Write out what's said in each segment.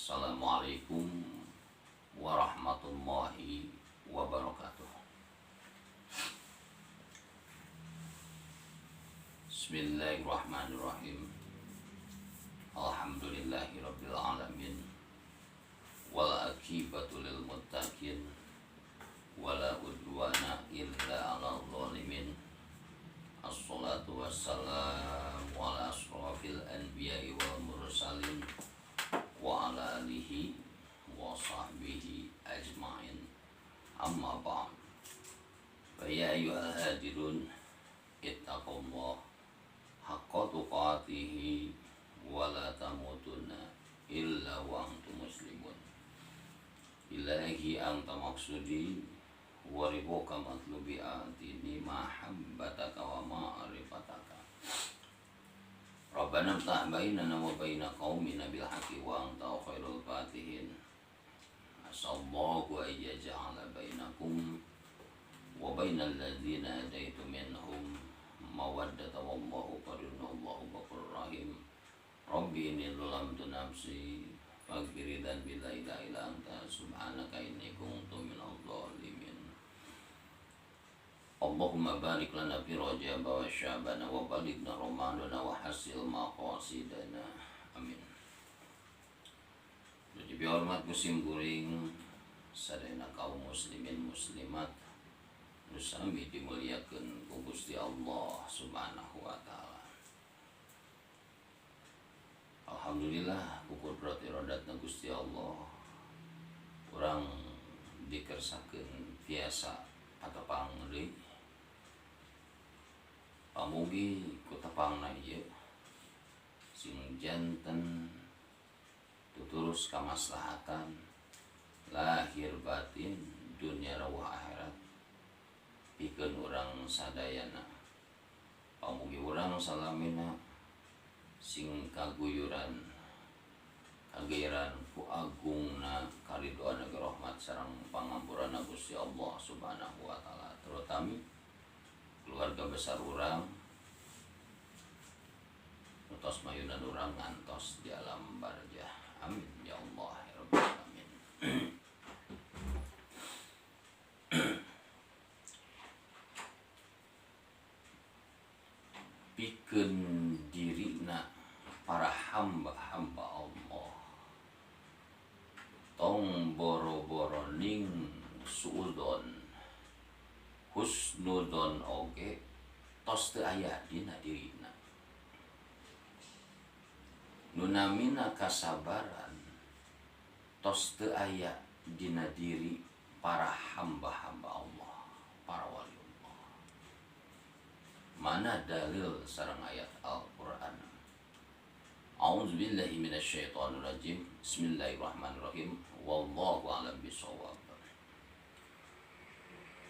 Assalamualaikum warahmatullahi wabarakatuh. Bismillahirrahmanirrahim. Alhamdulillahi rabbil alamin. Wal akibatu lil muttaqin. Wala udwana illa 'alal zalimin. Assalatu wassalamu ala asrafil anbiya'i wal mursalin wa ala alihi wa sahbihi ajma'in. Amma ba'd. Fa ya ayyuhal hadirun ittaqullah haqqa tuqatihi wa la tamutunna illa wa antum muslimun. Ilahi anta maqsudi wa ribuka matlubi atini mahabbataka wa ma'rifataka. Rabbana ftah bainana wa baina qaumina bil haqqi wa anta khairul fatihin. Asallahu an yaj'ala bainakum wa bainal ladzina hadaitu minhum mawaddata wallahu qadirun wallahu ghafurur rahim. Rabbi inni zalamtu nafsi faghfir dhanbi la ilaha illa anta subhanaka inni kuntu minadh dhalimin. Allahumma barik lana fi Rajab wa Sya'ban wa balighna Ramadana wa hasil maqasidana. Amin. Jadi hormat musim kuring sadayana kaum muslimin muslimat nu sami dimuliakeun ku Gusti Allah Subhanahu wa taala. Alhamdulillah ku kudrat iradatna Gusti Allah urang dikersakeun tiasa patepang deui. Pamugi ku tepangna ieu sing janten tuturus kamaslahatan lahir batin dunia rawuh akhirat pikeun urang sadayana. Pamugi urang salamina sing kaguyuran kagairan ku agungna karidoan rahmat sareng pangampurana Gusti Allah Subhanahu wa taala, terutami keluarga besar urang utos mayunan urang ngantos di alam barzah. Amin ya Allah ya rabbal alamin. Pikeun dirina para hamba-hamba Allah tong boro-boro ning suudon husnudon oge tos teu aya dina dirina. Nu namina kasabaran tos teu aya dina diri para hamba-hamba Allah, para wali Allah. Mana dalil sareng ayat Al-Qur'an? A'udzubillahi minasyaitonirrajim. Bismillahirrahmanirrahim. Wallahu a'lam bishawab.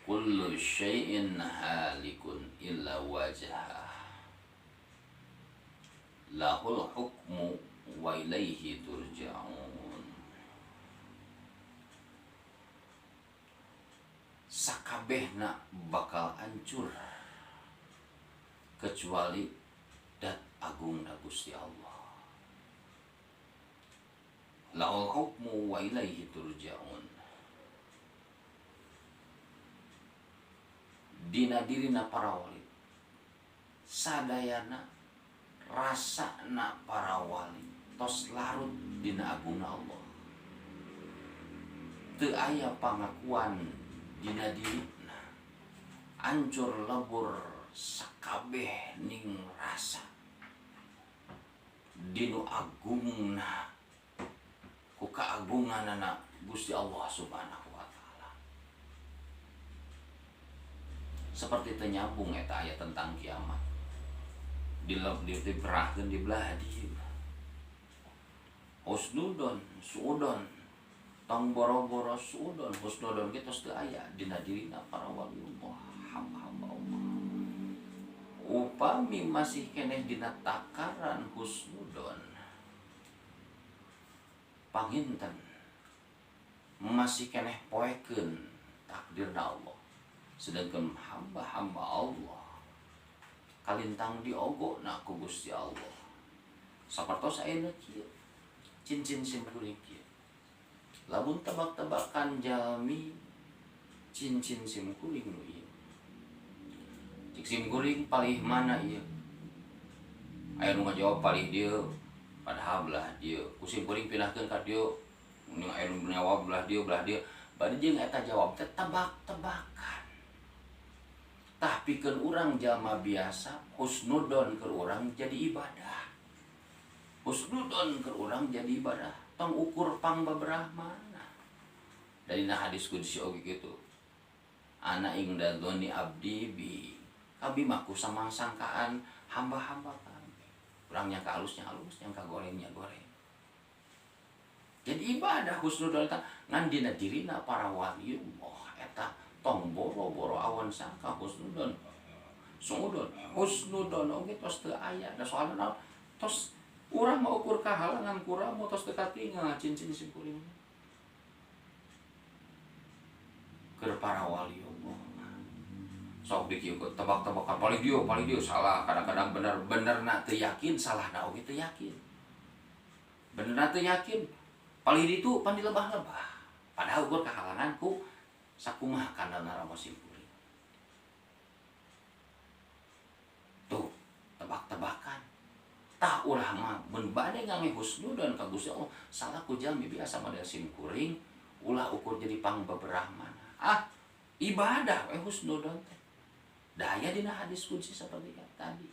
Kullu syai'in halikun illa wajhah. Lahul hukmu wa ilaihi turja'un. Sakabehna bakal hancur kecuali dat agungna Gusti Allah. Lahul hukmu wa ilaihi turja'un. Dina dirina para wali sadayana rasana para wali tos larut dina agungna Allah. Teu aya pangakuan dina dirina, ancur lebur sakabeh ning rasa dinu agungna ku kaagunganana Gusti Allah Subhanahu wa taala. Seperti ternyambung eta ayat tentang kiamat. Diperahkeun di belah dieu. Husnudon, suudon, tong boro-boro suudon, husnudon ge tos teu aya dina dirina para wali Allah, hamba-hamba Allah. Upami masih keneh dina takaran husnudon, panginten masih keneh poekeun takdirna Allah. Sedangkan hamba-hamba Allah kalintang diogona ku Gusti Allah. Sapertos ayeuna kieu cincin simkuring kieu. Lamun tebak-tebakan jalmi cincin sim kuring nu ieu. Cik sim kuring palih mana ieu? Aya nu ngajawab palih dieu, padahal belah dieu. Ku sim kuring pindahkeun ka dieu, nu aya nu ngajawab belah dieu, belah dieu. Bari jeung eta jawab teh tebak-tebakan. Tah pikeun urang jalma biasa husnudon keur urang jadi ibadah. Husnudon keur urang jadi ibadah. Tong ukur pangbabrahmana. Dari na hadis qudsi oge kitu. Ana ingda dzonni abdi bi. Kami mah ku sangkaan hamba-hamba kami. Urang nyangka alusnya alus, nyangka gorengnya goreng. Jadi ibadah husnudon eta ngan dina dirina para wali Allah eta tong boro-boro awan sangka husnudon. Sungudon husnudon oge tos teu aya. Da soalna naon? Tos urang mah ukur kahalangan kurang mau tos teu katingal cincin simkuring. Keur para wali Allah. Sok dikieu tebak-tebakan paling dieu salah, kadang-kadang bener-benerna teu yakin, salahna oge teu yakin. Benerna teu yakin, paling ditu pan dilebah-lebah. Padahal ukur kahalangan ku sakumaha kandana ramo simkuring. Tuh, tebak-tebakan. Tah ulah mah mun bade ngange husnudon ka Gusti Allah, salah ku jalmi biasa model simkuring, ulah ukur jadi pangbeberahmana. Ah, ibadah we husnudon teh. Daya dina hadis qudsi seperti tadi.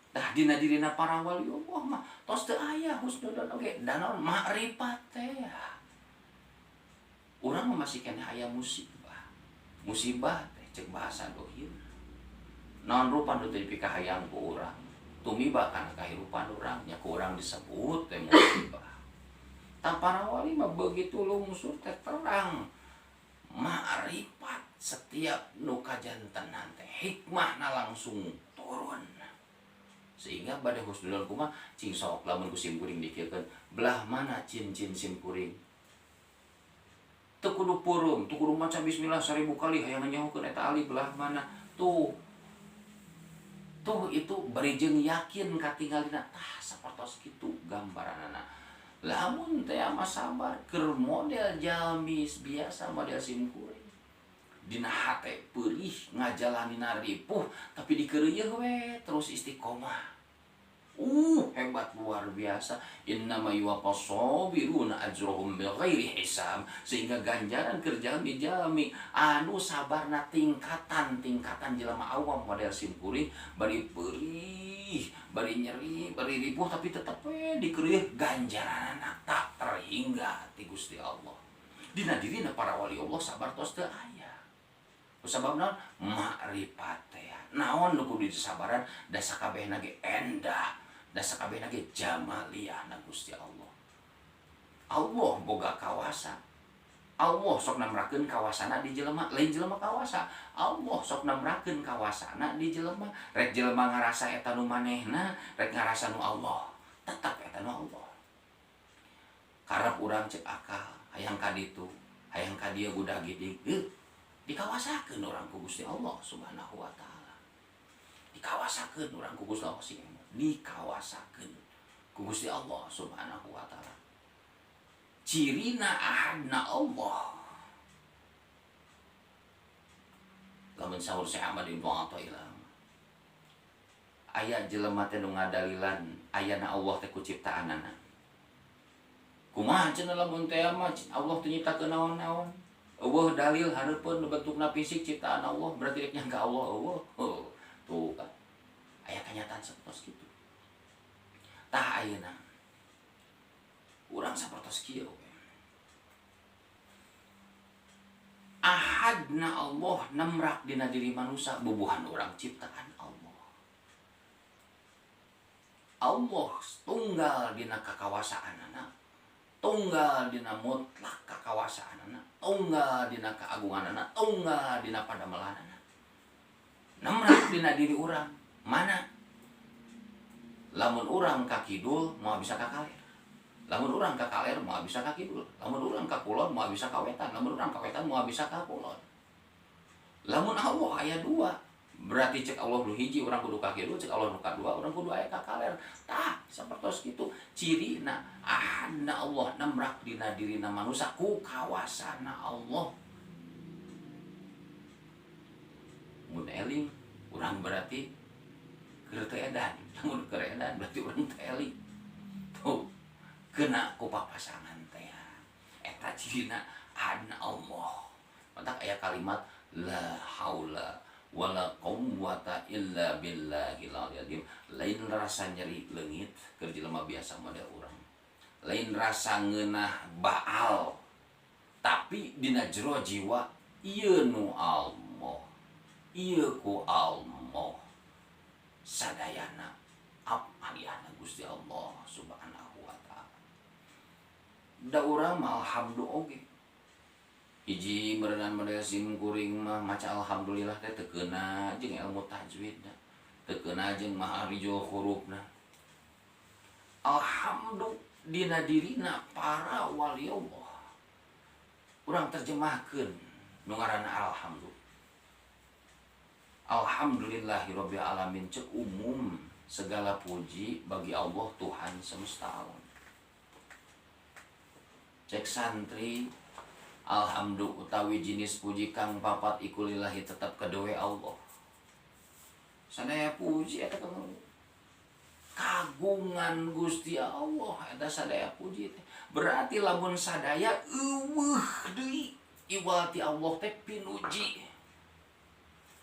Tah dina dirina para wali Allah mah tos teu aya husnudon oge, da naon makrifat teh. Urang mah masih keneh aya musibah. Musibah teh cek bahasa dohir. Naon rupa nu teu dipikahayang ku urang. Tumiba kana kahirupan urang, nya ku urang disebut teh musibah. Tah para wali mah begitu lungsur teh terang makrifat setiap nu kajantenan teh hikmahna langsung turun. Sehingga bade husnudon kumaha cing sok lamun ku simkuring dikirkeun belah mana cincin simkuring. Teu kudu peureum, teu kudu maca bismillah 1000 kali hayang nyahokeun eta ali belah mana. Tuh. Tuh itu bari jeung yakin katingalina tah sapertos kitu gambaranana. Lamun teh mah sabar keur model jalmi biasa model simkuring. Dina hate peurih ngajalanina ripuh tapi dikeureuyeun we terus istiqomah. Hebat luar biasa. Innama yuwaffas sabiruna ajrahum bighairi hisab. Sehingga ganjaran keur jalmi-jalmi anu sabarna tingkatan-tingkatan jelema awam model simkuring bari peurih, bari nyeri, bari ripuh tapi tetep we dikeureuyeun ganjaranna tak terhingga ti Gusti Allah. Dina dirina para wali Allah sabar tos teu aya. Sabab naon? Makrifat teh. Naon nu kudu disabaran da sakabehna ge endah, da sakabehna ge jamaliyahna Gusti Allah. Allah boga kawasa. Allah sok namrakeun kawasana di jelema, lain jelema kawasa. Allah sok namrakeun kawasana di jelema. Rek jelema ngarasa eta nu manehna, rek ngarasa nu Allah, tetep eta nu Allah. Karep urang cek akal, hayang ka ditu, hayang ka dieu gudah gidig, dikawasakeun urang ku Gusti Allah Subhanahu wa taala. Dikawasakeun urang ku Gusti Allah sing dikawasakeun ku Gusti Allah Subhanahu wa taala. Cirina ahadna Allah. Lamun sahur Syekh Ahmad Ibnu Athaillah aya jelema teh nu ngadalilan ayana Allah teh ku ciptaanana. Kumaha cenah lamun teh mah Allah teh nyiptakeun naon-naon? Eueuh dalil hareupeun bentukna fisik ciptaan Allah berarti rek nyangka Allah eueuh. Oh, tuh kan. Aya kenyataan sapertos kitu. Tah ayeuna urang sapertos kieu we. Ahadna Allah nemrak dina diri manusia bubuhan urang ciptaan Allah. Allah tunggal dina kakawasaanana, tunggal dina mutlak kakawasaanana, tunggal dina keagunganana, tunggal dina padamelanana. Nemrak dina diri urang mana? Lamun urang ka kidul moal bisa ka kaler. Lamun urang ka kaler moal bisa ka kidul. Lamun urang ka kulon moal bisa ka wetan. Lamun urang ka wetan moal bisa ka kulon. Lamun Allah aya dua, Berarti cek Allah nu hiji urang kudu ka kidul, cek Allah nu kadua urang kudu aya ka kaler. Tah sapertos kitu cirina ahadna Allah nemrak dina dirina manusia ku kawasana Allah. Mun eling urang berarti keur teu edan, mun keur edan berarti urang teu eling. Tuh kena ku papasangan teh. Eta cirina ahadna Allah. Matak aya kalimat la haula wala quwwata illa billahil azim. Lain rasa nyeri leungit keur jelema biasa model urang. Lain rasa ngeunah baal. Tapi dina jero jiwa ieu nu Allah. Ieu ku Allah. Sadayana apaliana Gusti Allah Subhanahu wa taala. Da urang mah alhamdulillah oge. Hiji meureunan model sim kuring mah maca alhamdulillah teh teu keuna jeung ilmu tajwidna, teu keuna jeung maharijul hurufna. Alhamdulillah dina dirina para wali Allah. Urang terjemahkeun nu ngaranna alhamdulillah. Alhamdulillahirabbil alamin cek umum segala puji bagi Allah Tuhan semesta alam. Cek santri alhamdulillah utawi jenis puji kang papat iku lillahi tetap kadewe Allah. Sadaya puji eta kagungan Gusti Allah eta sadaya puji teh. Berarti lamun sadaya eueuh deui iwati Allah teh pinuji.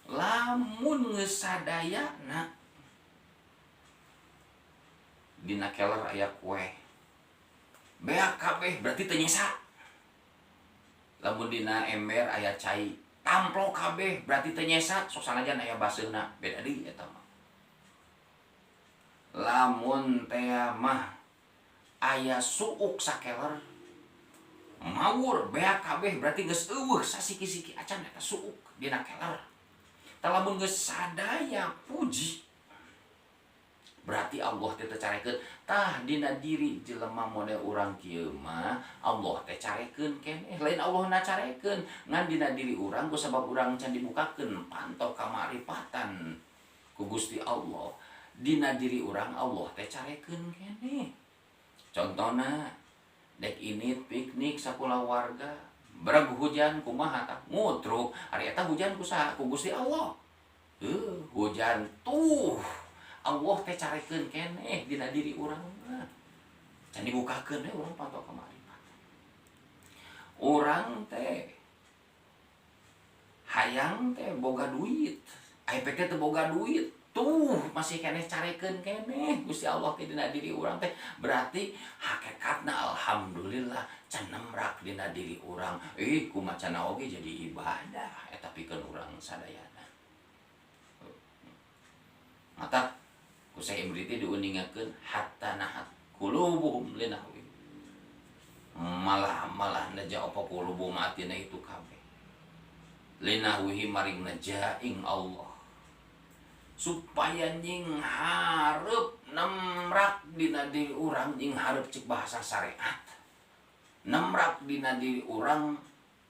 Lamun geus sadayana dina keler aya kue beak kabeh berarti teu nyesa. Lamun dina ember aya cai tamplok kabeh berarti teu nyesa, sok sanajan aya baseuna beda deui eta mah. Lamun teh mah aya suuk sakeler mawur beak kabeh berarti geus eueuh sasiki-siki acan eta suuk dina keler. Tah lamun geus sadaya puji berarti Allah teh carekeun. Tah dina diri jelema model urang kieu mah Allah teh carekeun keneh, lain Allah na carekeun ngan dina diri urang ku sabab urang can dibukakeun panto kamaripatan ku Gusti Allah. Dina diri urang Allah teh carekeun keneh. Contohna dek ini piknik sakulawarga berag hujan kumaha tah ngutruk ari eta hujan ku saha ku Gusti Allah. Hujan tuh Allah teh carekeun keneh dina diri urang mah. Can dibukakeun we urang panto kamaripatan. Urang teh hayang teh boga duit, aya teh teu boga duit, tuh masih keneh carekeun keneh Gusti Allah teh dina diri urang teh. Berarti hakikatna alhamdulillah can nemrak dina diri urang. Kumacana oge jadi ibadah eta pikeun urang sadayana. Mata ku Syekh Imriti diuningakeun hatta nahat qulubuhum linahwi. Malah-malah naja apa qulubu matina itu kabeh. Linahwihi maring naja ing Allah. Supaya nying hareup nemrak dina diri urang, nying hareup cek bahasa syariat. Nemrak dina diri urang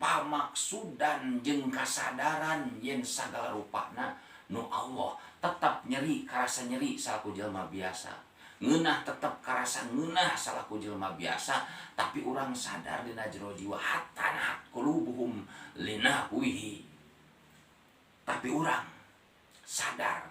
pamaksudan jeung kasadaran yen sagala rupana nu Allah. Tetap nyeri karasa nyeri salaku jelema biasa, ngeunah tetap karasa ngeunah salaku jelema biasa, tapi urang sadar dina jero jiwa hatanat qulubuhum linahwihi. Tapi urang sadar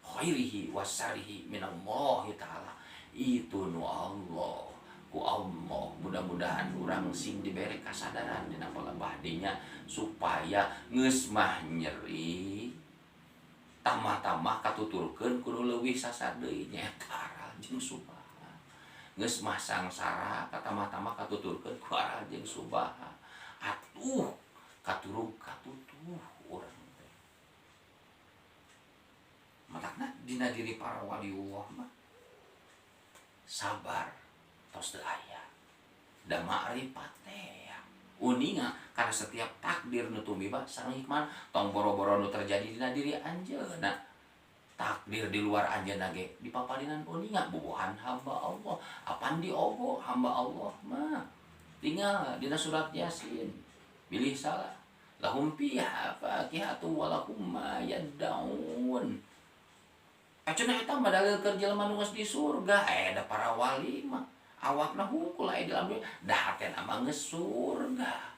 khairihi wasarihi minallahi ta'ala, itu nu Allah ku Allah. Mudah-mudahan urang sing dibere kasadaran dina palebah dinya supaya geus mah nyeri tambah-tambah katuturkeun kudu leuwih sasar deui nyaeta aral jeung subaha. Geus mah sangsara katambah-tambah katuturkeun ku aral jeung subaha. Atuh katurug katutuh urang teh. Matakna dina diri para waliullah mah sabar tos teu aya. Da makrifat teh uninga karena setiap takdir nu tumiba sareng hikmah, tong boro-boro nu terjadi dina diri anjeunna. Takdir di luar anjeunna ge dipaparinan uninga bubuhan hamba Allah. Apan diogo hamba Allah mah tinggal dina surat Yasin bilih salah. Lahum fiha fakihatu wa lahum ma yad'un. Cenah eta mah dalil keur jelema nu geus di surga, da para wali mah awakna hungkul aya di alam dunya, da hatena mah geus surga.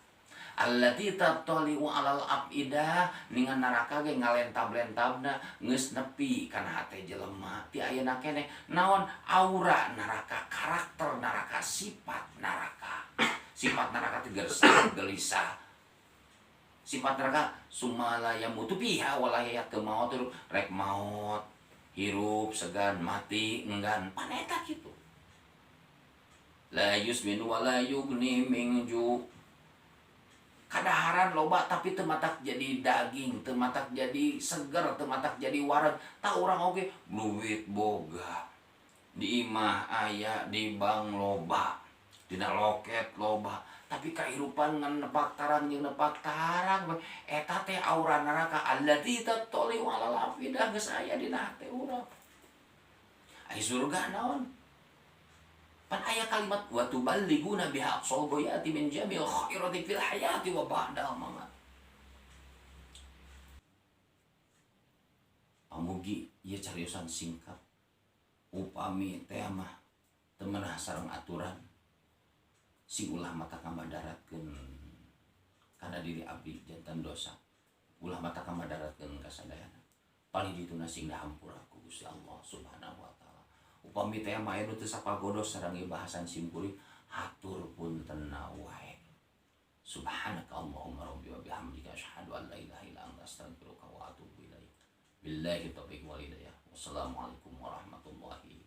Allati tattali'u 'alal afidah, ningan neraka ge ngalentab-lentabna geus nepi kana hate jelema. Ti ayeuna keneh naon aura neraka, karakter neraka, sifat neraka. Sifat neraka teh gersang, gelisah. Sifat neraka sumala yamutu fiha wala yahya, teu maot rek maot, hirup segan, mati enggan, paneta kitu. La yusminu wala yugni min ju. Kadaharan loba tapi teu matak jadi daging, teu matak jadi seger, teu matak jadi wareg. Tah urang oge duit boga, di imah aya, di bank loba, dina loket loba, tapi kahirupan ngan nepak tarang jeung nepak tarang. Eta teh aura neraka allati tattali'u 'alal afidah geus aya dina hate urang. Ai surga naon? Pan aya kalimat wa tuballighuna biha aqsal ghayati min jami'il khairati fil hayati wa ba'dal mamat. Pamugi ieu cariosan singkat upami teh mah teu meunah sareng aturan, sing ulah mata kamadaratkeun kana diri abdi jantan dosa, ulah mata kamadaratkeun ka sadayana. Paling dituna sing dihampura ku Gusti Allah Subhanahu wa taala. Upami teh mah aya nu teu sapagodos sareng ieu bahasan simkuring, hatur punten wae. Subhanaka Allahumma rabbi wa bihamdika asyhadu an la ilaha illa anta astaghfiruka wa atubu ilaik. Billahi taufiq wal hidayah. Wassalamualaikum warahmatullahi.